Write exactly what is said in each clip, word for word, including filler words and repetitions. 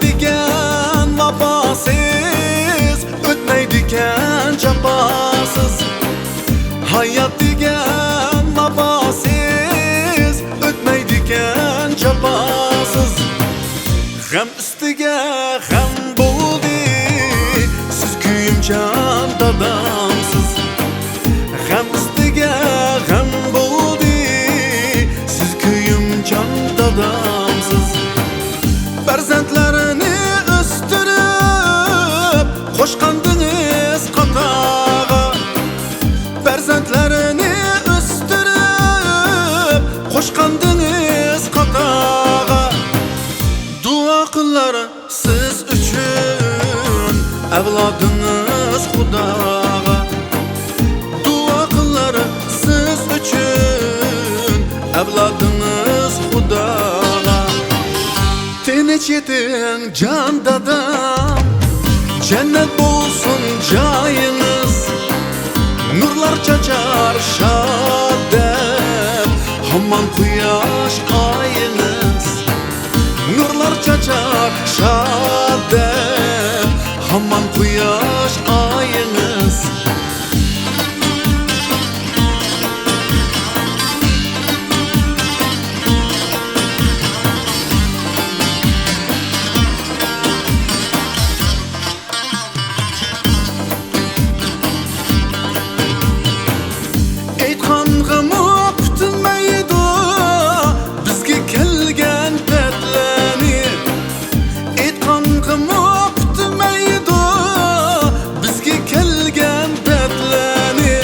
دېگەن ۋاپاسىز، ئۆتمەيدىكەن جاپاسىز. ھايات دېگەن ۋاپاسىز، ئۆتمەيدىكەن جاپاسىز. غەم ئۈستىگە غەم بولدى، سىز كۆيۈمچان دادامسىز. غەم ئۈستىگە غەم بولدى، سىز كۆيۈمچان دادامسىز. پەرزەنتلەرنى ئۆستۈرۈپ، قوشقانتىڭىز قاتارغا. پەرزەنتلەرنى ئۆستۈرۈپ، قوشقانتىڭىز قاتارغا. دۇئا قىلار سىز ئۈچۈن ئەۋلادىڭىز خۇداغا. دۇئا قىلار سىز ئۈچۈن ئەۋلادىڭىز خۇداغا. تىنچ يېتىڭ جان دادام، جەننەت بولسۇن جايىڭىز. نۇرلار چاچار شاد دەپ ھامان قۇياش ئايىڭىز. نۇرلار چاچار شاد دەپ ھامان قۇياش ئايىڭىز. ئېيتقانغىمۇ پۈتمەيدۇ بىزگە كەلگەن دەردلەرنى. ئېيتقانغىمۇ پۈتمەيدۇ بىزگە كەلگەن دەردلەرنى.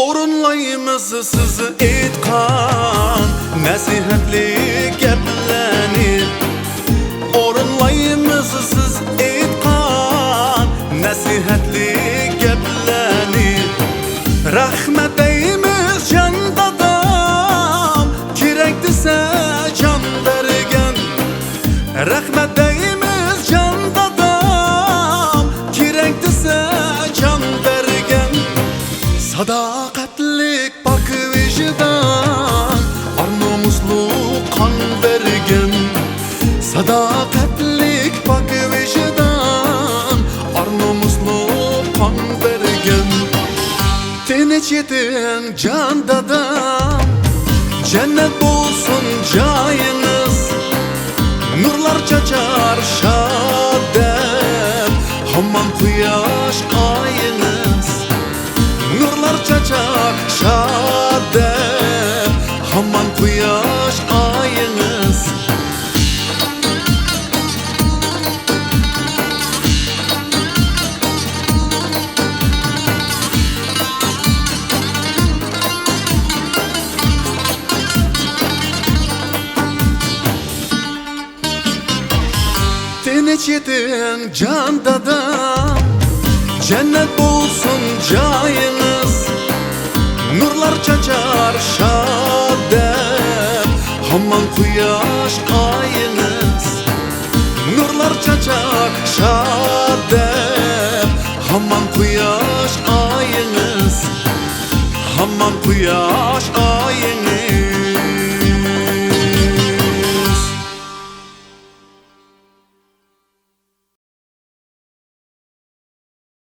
ئورۇنلايمىز سىز ئېيتقان نەسىھەتلىك گەپلەرنى. ئورۇنلايمىز سىز ئېيتقان نەسىھەتلىك گەپلەرنى. رەھمەت دەيمىز جان دادام، كېرەك دېسە جان بەرگەن. رەھمەت دەيمىز جان دادام، كېرەك دېسە جان بەرگەن. ساداقەتلىك پاك ۋىجدان، ئار نومۇسلۇق قان بەرگەن. ساداقەتلىك پاك ۋىجدان، ئار نومۇسلۇق قان بەرگەن. تىنچ يېتىڭ جان دادام، جەننەت بولسۇن جايىڭىز. نۇرلار چاچار شاد دەپ ھامان قۇياش ئايىڭىز. نۇرلار چاچار شاد دەپ ھامان قۇياش ئايىڭىز. تىنچ يېتىڭ جان دادام، جەننەت بولسۇن جايىڭىز. نۇرلار چاچار شاد دەپ ھامان قۇياش ئايىڭىز. نۇرلار چاچار شاد دەپ ھامان قۇياش ئايىڭىز. ھامان قۇياش ئايىڭىز.